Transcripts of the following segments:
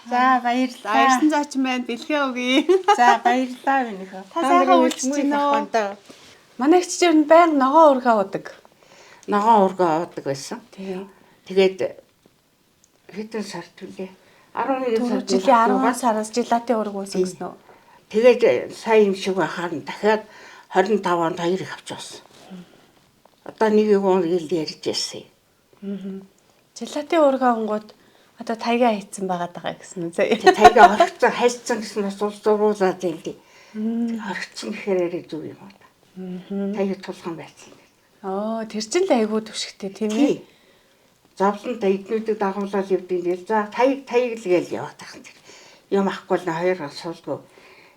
За, баярлалаа. Ирсэн заачин байна. Бэлгээ өгье. За, баярлалаа минийхөө. Та сайхан үйлчилж байна уу? Манай эгч чинь байнга ногоо ургаа удаг. Ногоон ургаа уудаг байсан. Тийм. Тэгээд хэдэн сар түлээ? 11 Түрүү сард жилийн 10 сараас желатын ураг уусан гэсэн үү? Тэгээд сайн юм шиг байхаар нь дахиад 25 онд хоёр их авч болсон. Одоо нэг юм ил ярьж байсан. Желатын ургаа унгууд одоо таяга хийцэн байгаад байгаа гэсэн үү? Таяга орхицсан, хайцсан гэсэн бас улс зуруулаад юм дээ. Орхицсан гэхээр арай зүг юм аа. Таяга тулхан байсан. Оо, тэр чинь л айгүй төвшигтэй, тийм ээ. Зовлон та эднүүдийг дагуулаад явдیں۔ Тэгэл за таяг таяг л гээл яваад тахan тэр. Юм ахгүй л хоёр суулгүй.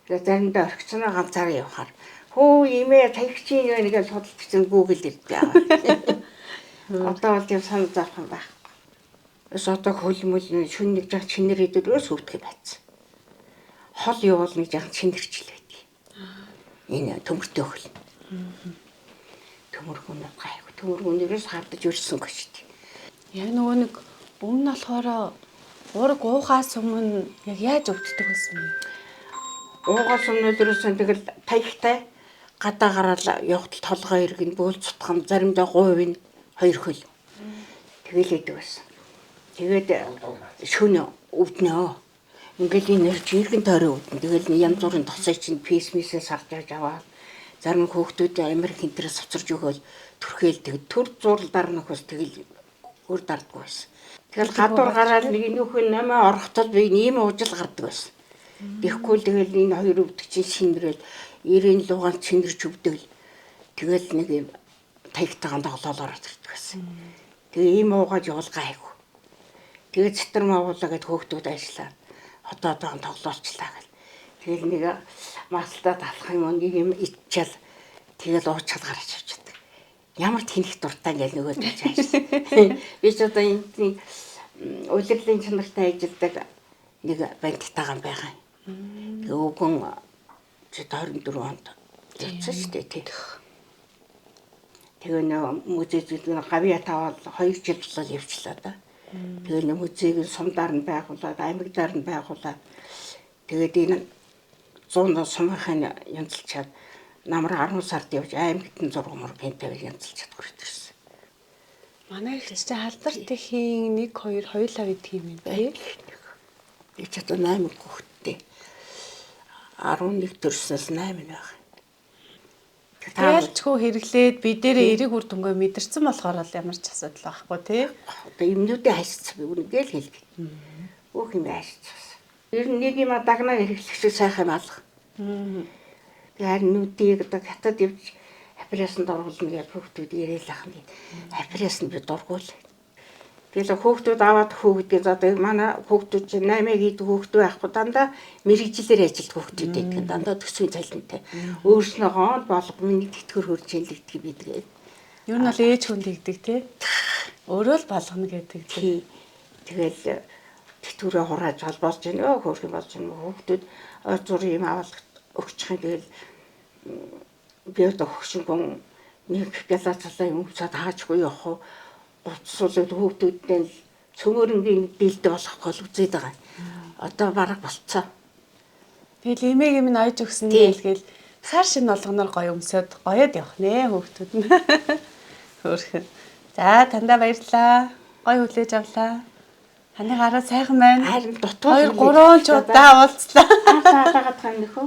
Тэгээ заримдаа орхицсноо ганцаараа явахаар хөө имээ таягчин юу нэг л судалдсан Google ирдэг. Одоо бол тийм санал зарах юм байхгүй. Эс одоо хөлмөл шүн нэг жах чинэр идэл өөс өвдөх байцсан. Хол явуул нэг жах чинэрчл байдаг. Энэ төмөртэй хөл. Төмөргүүнээ гайгүй. Төмөргүүнээрээс хардаж өрсөн гэж дээ. Яг нөгөө нэг өмнө болохоор ураг уухаас өмнө яг яаж өвддөг байсан бэ? Уугаас өмнө ерөөсөн тэгэл таягтай гадаа гараал явхтал толгой иргэн бөөл цутгам заримдаа гуйвын хоёр хөл. Тэгэл идэг байсан. Тэгээд шөнө өвднөө. Ингээл энэ нэр жиргэн тойрон өвдөн. Тэгэл янз бүрийн тосыг чинь писмисээ сарж авч аваад зарим хүүхдүүд Америк хинтрээс цоцорж өгөөл түрхээл тэгэл төр зурл дарна нөхөс тэгэл өөр дардгүй байсан. Тэгэл гадуур гараад нэг нөхөн намаа орохтол би ийм уужил гардаг байсан. Тэгэхгүй л тэгэл энэ хоёр өвдөг чинь шинэрэл 90 лугаан чинэрч өвдөл тэгэл нэг юм таягтайгаан тоглоол ороод ирдэг байсан. Тэгээ ийм уугаж явуул гайгүй. Тэгээд цэцэр мавуулаа гэд хөөхтүүд ажиллаа. Одоо одоо тоглоолчлаа гэл. Тэгэл нэг маслаа талах юм нэг юм иччээл тэгэл уучаал гарч авчиад. Ямар тэнх дуртай ингээл нөгөө л ажиллаа. Би ч одоо энд нэг улирлын чанартай ажилладаг нэг бандтайгаан байгаа. Тэгээ өвгөн чи 24 онд явсан шүү дээ тий. Тэгээ нөө музей зүйл гавья таваал 2 жил болол явчлаа да. Тэгээ нөө музейг сумдаар нь байгуулад, аймагдаар нь байгуулад тэгээд энэ 100 сумынхын янзалчаад намар 10 сард явж аймагт нь 6 мөр гэнтэвэл янзалчаад хүртэрсэн. Манай эгч чинь халдар тэхийн 1 2 хоёулаа гэдэг юм байна тий. Би ч одоо 8 хүүхэдтэй. 11 төрснөөс 8 нь байгаа. Тайлчгүй хэрэглээд би дээрээ эрэг үр дүнгээ мэдэрсэн болохоор л ямар ч асуудал байхгүй тий. Одоо юмнуудыг хайцсан би үнэгээл хэлдэг. Бүх юм хайцсан. Ер нь нэг юм дагнаа хэрэглэх шиг сайхан юм алга. Тэгээ харин нүдийг одоо хятад явж операцанд оруулна гэж хүүхдүүд ирээл ах нь. Операцанд би дургуул. Тэгэл хүүхдүүд аваад хөө гэдгийг за одоо манай хүүхдүүд чинь 8-ыг хийдэг хүүхдүүд байхгүй дандаа мэрэгжилээр ажилтдаг хүүхдүүд байдаг. Дандаа төсвийн цалинтай. Өөрснөө гоон болго миний тэтгэр хөрж хэлэгдэг би тэгээд. Ер нь бол ээж хүн тэгдэг тий. Өөрөө л болгоно гэдэг тий. Тэгэл тэтгэврээ хурааж холбоолж гин өө хөөрхөн болж гин хүүхдүүд ой зур юм аваад өгчих юм тэгэл би одоо хөгшингүн нэг гялаацлаа юм цаад хаачгүй явах уу гоцсуулаад хүүхдүүдтэй л цөмөрөнгийн дийлдэ болох гол үзээд байгаа. Одоо бараг болцоо. Тэгэл эмээг юм нь ойж өгсөн гээл сар шин болгоноор гоё өмсөд гоёод явах нэ хүүхдүүд нь. Хөөрхөн. За тандаа баярлалаа. Гоё хүлээж авлаа. Таны гараа сайхан байна. Харин дутуу 2 3 ч удаа уулзлаа. Хаагаад байгаа нөхөө.